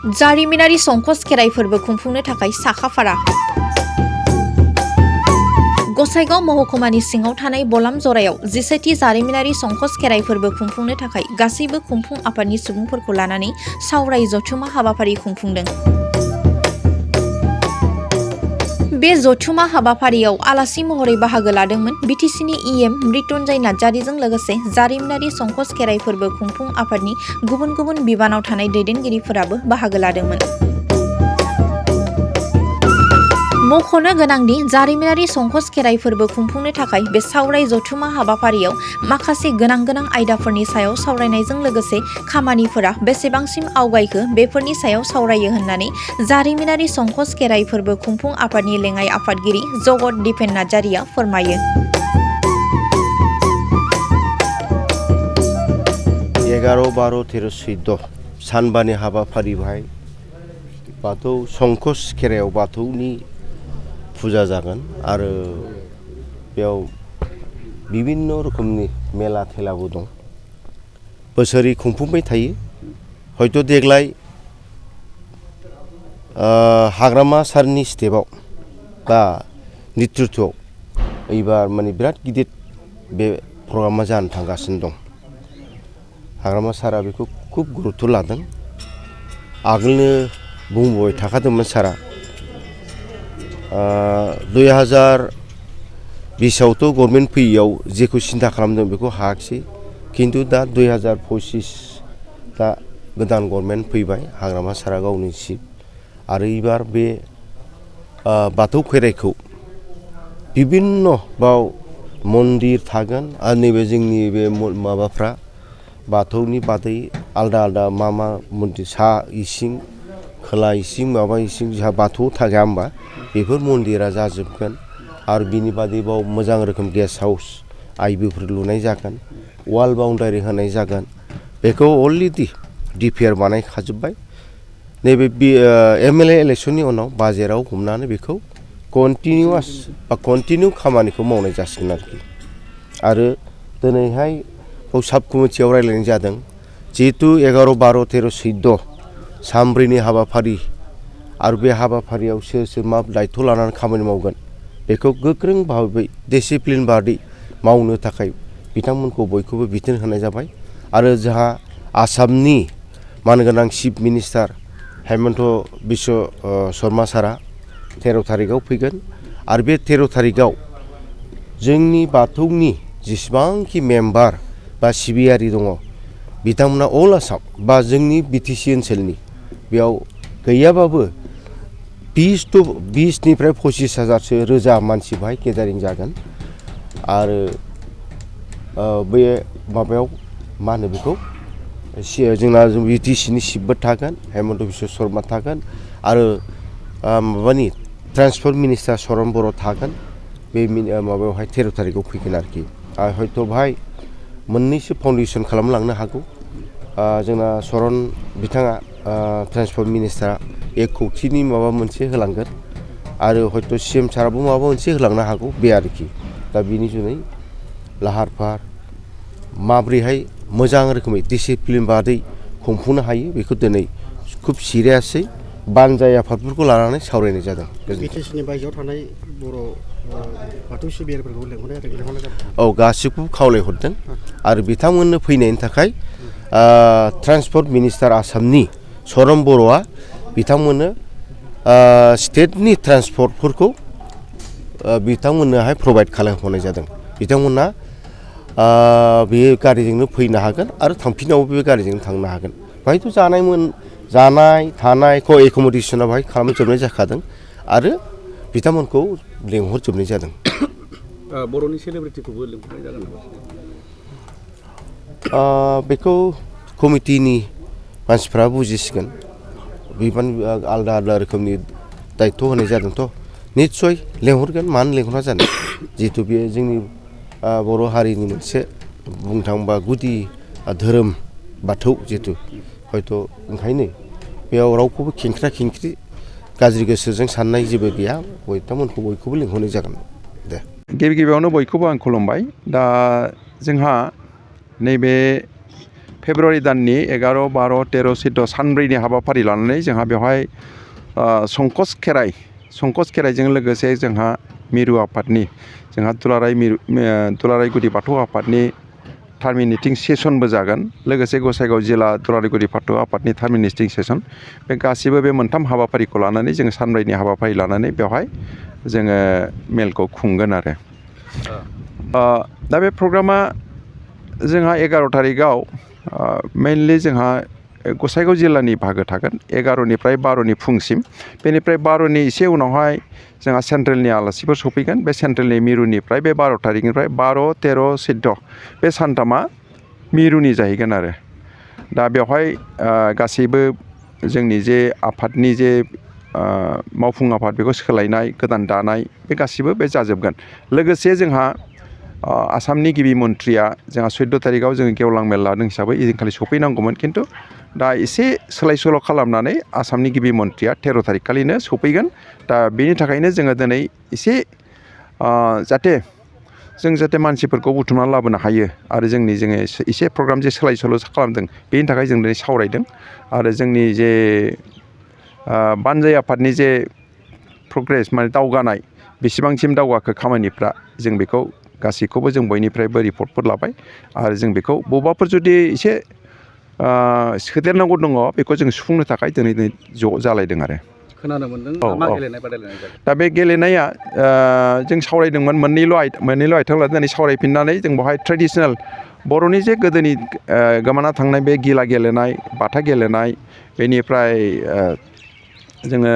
जारिमिनारि संकस खेराइ फोरबो खुंफुंनो थाखाय साखाफारा। गसाइगाव महकुमानि सिङाव थानाय बलाम जरायाव 17थि जारिमिनारि संकस खेराइ फोरबो खुंफुंनो थाखाय गासैबो खुंफुं आफादनि सुबुंफोरखौ लानानै सावराय जथुमा हाबाफारि खुंफुंदों। बे जथुमा हाबाफारियाव आलासि महरै बाहागो लादोंमोन बिटिसिनि इएम मृत्युंजय नार्जारीजों लोगोसे जारिमिनारि संकस खेराइ फोरबो खुंफुं आफादनि गुबुन गुबुन बिबानाव थानाय दैदेनगिरिफोराबो बाहागो लादोंमोन। मख'नो गोनांदि जारिमिनारि संकस खेराइ फोरबो खुंफुंनो थाखाय बे सावराय जथुमा हाबाफारियाव माखासे गोनां आयदाफोरनि सायाव सावरायनायजों लोगोसे खामानिफोरा बेसेबांसिम आवगायखो बेफोरनि सायाव सावरायो होननानै जारिमिनारि संकस खेराइ फोरबो खुंफुं आफादनि लेङाइ आफादगिरि जगत दिपेन नार्जारीया फोरमायो। 11, 12, 13, 14 सानबानि हाबाफारि बाहाय बाथौ संकस खेराइयाव बाथौनि फुजा जागोन आरो बेयाव बिभिन्न रोखोमनि मेला थेलाबो दं। बोसोरै खुंफुंबाय थायो। हयथ' देग्लाय हाग्रामा सारनि स्टेपआव बा नेतृत्वआव एबार माने बिराद गिदिर बे प्रग्रामा जानो थांगासिनो दं। हाग्रामा सारा बेखौ खुब गुरुत्थ लादों। आगोलनो बुंबाय थाखादोंमोन सारा 2020आवथ' गभर्नमेन्ट फैयैयाव जेखौ सिन्था खालामदों बेखौ हायाखिसै, खिन्थु दा 2025 दा गोदान गभर्नमेन्ट फैबाय, हाग्रामा सारा गावनि चिफ आरो एबार बे बाथौ खेराइखौ बिभिन्न बाव मन्दिर थागोन आरो नैबे जोंनि बे माबाफ्रा बाथौनि बादै आलदा मा मन्दिर सा इसिं खोला इसिं माबा इसिं जोंहा बाथौआव थाया होमबा बेफोर मन्दिरा जाजोबगोन आरो बिनि बादैबाव मोजां रोखोम गेस्ट हाउस आइबिफोर लुनाय जागोन, वाल बाउन्डारि होनाय जागोन। बेखौ अलरेडि डिपिआर बानायखाजोब्बाय। नैबे एमएलए इलेक्सननि उनाव बाजेटआव हमनानै बेखौ कन्टिनिउ खामानिखौ मावनाय जासिगोन आरोखि। आरो दिनैहाय साब कमिटियाव रायज्लायनाय जादों जिहेतु 11, 12, 13, 14 सानब्रैनि हाबाफारि आरो बे हाबाफारियाव सोर मा दायथ' लानानै खामानि मावगोन बेखौ गोख्रों भाबै डिसिप्लिन बादै मावनो थाखाय बिथांमोनखौ बयखौबो बिथोन होनाय जाबाय। आरो जोंहा आसामनि मानगोनां चिफ मिनिस्टार हेमन्त बिश्व शर्मा सारा 13 थारिखआव फैगोन आरो बे 13 थारिखआव जोंनि बाथौनि जेसेबांखि मेम्बार बा सिबियारि दङ बिथांमोना अल आसाम बा जोंनि बिटिसि ओनसोलनि बेयाव गैयाबाबो 20निफ्राय 25,000सो रोजा मानसि बाहाय गेदारिं जागोन। आरो बे माबायाव मा होनो बेखौ जोंना बिटिसिनि चिफबो थागोन, हेमन्त बिश्व शर्मा थागोन आरो माबानि ट्रान्सपर्ट मिनिस्टार चरण बर' थागोन। बे माबायावहाय 13 थारिखआव फैगोन आरोखि। हयथ' बाहाय मोननैसो फाउन्डेसन खालामलांनो हागौ। जोंना चरण बिथाङा ट्रान्सपर्ट मिनिस्टारा 1 कौटिनि माबा मोनसे होलांगोन आरो हयथ' CM साराबो माबा मोनसे होलांनो हागौ बे आरोखि। दा बिनि जुनै लाहार फाहार माब्रैहाय मोजां रोखोमै डिसिप्लिन बादै खुंफुंनो हायो बेखौ दिनै खुब सिरियासै बानजाय आफादफोरखौ लानानै सावरायनाय जादों। बिटिसिनि बायजोआव थानाय बर' बाथौ सिबियारिफोरखौ लेंहरनाय जादों। औ गासिखौबो खावलायहरदों आरो बिथांमोननो फैनायनि थाखाय ट्रान्सपर्ट मिनिस्टार आसामनि चरण बर'आ बिथांमोननो स्टेटनि ट्रान्सपर्टफोरखौ बिथांमोननोहाय प्रभाइड खालामहरनाय जादों। बिथांमोना बे गारिजोंनो फैनो हागोन आरो थांफिनावबो बे गारिजोंनो थांनो हागोन। बाहायथ' जानाय थानाय एकोमोडेसना बाहाय खालामजोबनाय जाखादों आरो बिथांमोनखौ लेंहरजोबनाय जादों। बर'नि सेलिब्रिटिखौबो लेंहरनाय जागोन नामा? बेखौ कमिटिनि मानसिफ्रा बुजिसिगोन। बिबान आलदा रोखोमनि दायथ' होनाय जादोंथ' निस्सय लेंहरगोन, मानो लेंहरा जानो। जिहेतु बे जोंनि बर' हारिनि मोनसे बुंनो थाङोबा गुदि धोरोम बाथौ जिहेतु हयथ' ओंखायनो बेयाव रावखौबो खेंख्रा खेंख्रि गाज्रि गोसोजों साननाय जेबो गैया। बिथांमोनखौ बयखौबो लेंहरनाय जागोन। दे गिबियावनो बयखौबो आं खुलुमबाय। दा जोंहा नैबे फेब्रुवारि दाननि 11, 12, 13, 14 सानब्रैनि हाबाफारि लानानै जोंहा बेवहाय संकस खेराइजों लोगोसे जोंहा मिरु आफादनि जोंहा दुलाराय गुदि बाथौ आफादनि टार्मिनेटिं सेसनबो जागोन लोगोसे गसाइगाव जिल्ला दुलाराय गुदि बाथौ आफादनि टार्मिनेटिं सेसन बे गासिबो बे मोनथाम हाबाफारिखौ लानानै जोङो सानब्रैनि हाबाफारि लानानै बेवहाय जोङो मेलखौ खुंगोन आरो दा बे प्रग्रामा जोंहा 11 थारिखआव मेनलि जोंहा गसाइगाव जिल्लानि बाहागो थागोन 11निफ्राय 12नि फुंसिम बेनिफ्राय 12नि एसे उनावहाय जोंहा सेन्ट्रेलनि आलासिफोर सफैगोन बे सेन्ट्रेलनि मिरुनिफ्राय बे 12 थारिखनिफ्राय 12, 13, 14 बे सानथामा मिरुनि जाहैगोन आरो दा बेवहाय गासैबो जोंनि जे आफादनि जे मावफुं आफाद बेखौ सोलायनाय गोदान दानाय बे गासिबो बे जाजोबगोन लोगोसे जोंहा आसामनि गिबि मन्थ्रिया जोंहा 14 थारिखआव जोङो गेवलां मेल लादों हिसाबै इदिनखालि सफैनांगौमोन खिन्थु दा एसे सोलाय सोल' खालामनानै आसामनि गिबि मन्थ्रिया 13 थारिख खालिनो सफैगोन दा बेनि थाखायनो जोङो दिनै एसे जाहाथे मानसिफोरखौ बुथुमनानै लाबोनो हायो आरो जोङो एसे प्रग्राम जे सोलाय सोल' खालामदों बेनि थाखाय जों दिनै सावरायदों आरो जोंनि जे बानजाय आफादनि जे प्रग्रेस माने दावगानाय बेसेबांसिम दावगाखो खामानिफ्रा जों बेखौ गासैखौबो जों बयनिफ्रायबो रिपर्टफोर लाबाय आरो जों बेखौ बबेबाफोर जुदि एसे सोदेरनांगौ दङ बेखौ जों सुफुंनो थाखाय दिनै ज' जालायदों आरो खोनानो मोनदों मा गेलेनाय बादायलायनाय जागोन दा बे गेलेनाया जों सावरायदोंमोन मोननैल' आयथायाव लानानै सावरायफिननानै जों बेवहाय ट्रेडिसनेल बर'नि जे गोदोनि गोमाना थांनाय बे गिला गेलेनाय बाथा गेलेनाय बेनिफ्राय जोङो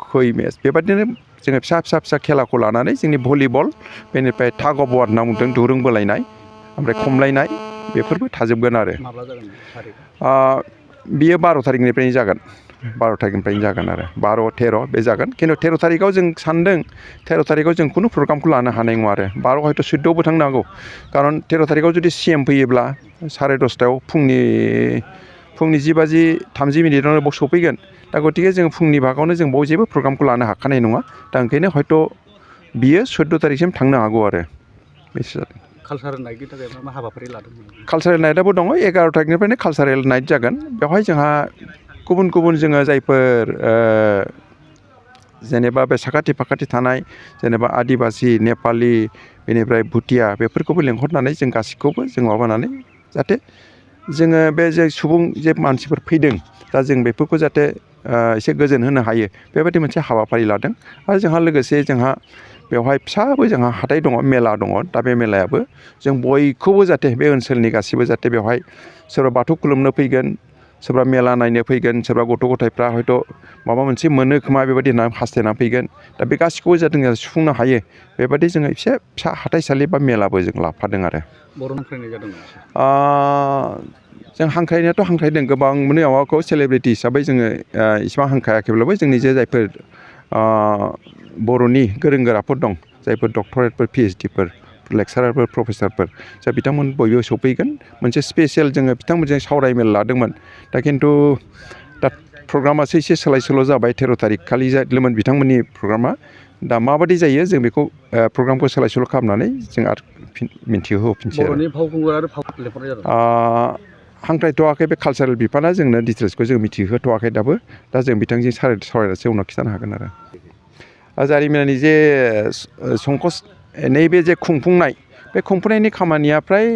खै मेच बेबादिनो जोङो फिसा खेलाखौ लानानै जोंनि भलिबल बेनिफ्राय टाग अफ वार होनना बुंदों दुरुं बोलायनाय ओमफ्राय खमलायनाय बेफोरबो थाजोबगोन आरो माब्ला जागोन थारिख बियो 12 थारिखनिफ्रायनो जागोन 12 थारिखनिफ्रायनो जागोन आरो 12, 13 बे जागोन खिन्थु 13 थारिखआव जों सानदों 13 थारिखआव जों खुनु प्रग्रामखौ लानो हानाय नङा आरो 12 हयथ' 14आवबो थांनो हागौ खारन 13 थारिखआव जुदि CM फैयोब्ला 10:30 फुंनि 10:30 बाव सफैगोन दा गतिके जों फुंनि भागावनो जों बाव जेबो प्रग्रामखौ लानो हाखानाय नङा दा ओंखायनो हयथ' बियो 14 थारिखसिम थांनो हागौ आरो बेसो जादों कालसारेल नाइटनि थाखाय मा हाबाफारि लादों कालसारेल नाइटआबो दङ 11 थारिखनिफ्रायनो कालसारेल नाइट जागोन बेवहाय जोंहा गुबुन जोङो जायफोर जेनेबा बे साखाथि फाखाथि थानाय जेनेबा आदिबासि नेपालि बेनिफ्राय भुटिया बेफोरखौबो लेंहरनानै जों गासैखौबो जों माबानानै जाहाथे जोङो बे जे सुबुं जे मानसिफोर फैदों दा जों बेफोरखौ जाहाथे एसे गोजोन होनो हायो बेबायदि मोनसे हाबाफारि लादों आरो जोंहा लोगोसे जोंहा बेवहाय फिसाबो जोंहा हाथाय दङ मेला दङ दा बे मेलायाबो जों बयखौबो जाहाथे बे ओनसोलनि गासैबो जाहाथे बेवहाय सोरबा बाथौ खुलुमनो फैगोन सोरबा मेला नायनो फैगोन सोरबा गथ' गथायफ्रा हयथ' माबा मोनसे मोनो खोमा बेबायदि होनना हास्थायना फैगोन दा बे गासिखौबो जाहाथे सुफुंनो हायो बेबायदि जोङो फिसा हाथाइसालि बा मेलाबो जों लाफादों आरो बर' हांख्रायनाय जादों जों हांख्रायदों गोबां माने माबाखौ सेलिब्रिटि हिसाबै जोङो इसिबां हांख्रायाखैब्लाबो जोंनि जायफोर बर'नि गोरों गोराफोर दं जायफोर डक्टरेटफोर PhDफोर लेक्सारारफोर प्रफेसारफोर जा बिथांमोन बयबो सफैगोन मोनसे स्पेसियेल जोङो बिथांमोनजों सावरायमेल लादोंमोन दा खिन्थु दा प्रग्रामासो एसे सोलाय सोल' जाबाय 13 थारिख खालि जादोंमोन बिथांमोननि प्रग्रामा दा माबायदि जायो जों बेखौ प्रग्रामखौ सोलाय सोल' खालामनानै जों आरो मिन्थिहोफिनसै बर'नि फावखुंगुर आरो फाव लेंहरनाय जादों हांख्रायथ'वाखै बे कालसारेल बिफाना जोंनो डिटेल्सखौ जों मिथिहोथ'वाखै दाबो दा जों बिथांजों सावरायनासो उनाव खिन्थानो हागोन आरो जारिमिनानि जे संकस नैबे जे खुंफुंनाय बे खुंफुंनायनि खामानिया फ्राय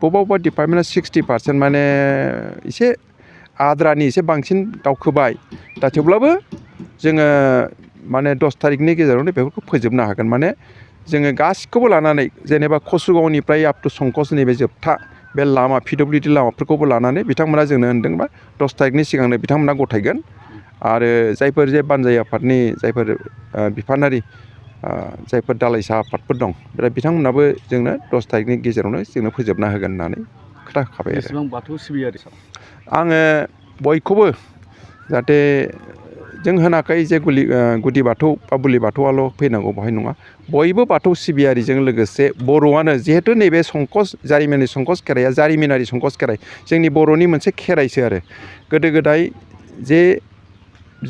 बबेबा डिपार्टमेन्टआ 60% माने एसे आद्रानि एसे बांसिन दावखोबाय दा थेवब्लाबो जोङो माने 10 थारिखनि गेजेरावनो बेफोरखौ फोजोबनो हागोन माने जोङो गासिखौबो लानानै जेनेबा कसुगावनिफ्राय आप टु संकस नैबे जोबथा बे लामा PWD लामाफोरखौबो लानानै बिथांमोना जोंनो होनदोंबा 10 थारिखनि सिगांनो बिथांमोना गथायगोन आरो जायफोर जे बानजाय आफादनि जायफोर बिफानारि जायफोर दालाइसा आफादफोर दं बिथांमोनाबो जोंनो 10 थारिखनि गेजेरावनो जोंनो फोजोबना होगोन होननानै खोथा होखाबाय आरो बेसेबां बाथौ सिबियारि आङो बयखौबो जाहाथे जों होनाखै जे गुदि बाथौ बा बुलि बाथौआल' फैनांगौ बेवहाय नङा बयबो बाथौ सिबियारिजों लोगोसे बर'आनो जिहेथु नैबे जारिमिनारि संकस खेराइया जारिमिनारि संकस खेराइ जोंनि बर'नि मोनसे खेराइसो आरो गोदो गोदाय जे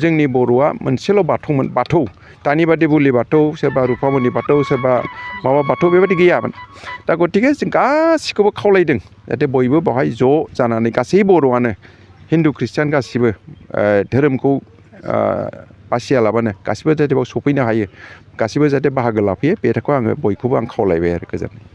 जोंनि बर'आ मोनसेल' बाथौमोन बाथौ दानि बादि बुलि बाथौ सोरबा रुफामनि बाथौ सोरबा माबा बाथौ बेबायदि गैयामोन दा गतिके जों गासिखौबो खावलायदों जाहाथे बयबो बेवहाय ज' जानानै गासै बर'आनो हिन्दु ख्रिस्टियान गासिबो धोरोमखौ बासियालाबानो गासिबो जाहाथे बेयाव सफैनो हायो गासिबो जाहाथे बाहागो लाफैयो बेखौ आङो बयखौबो आं खावलायबाय आरो गोजोन्थों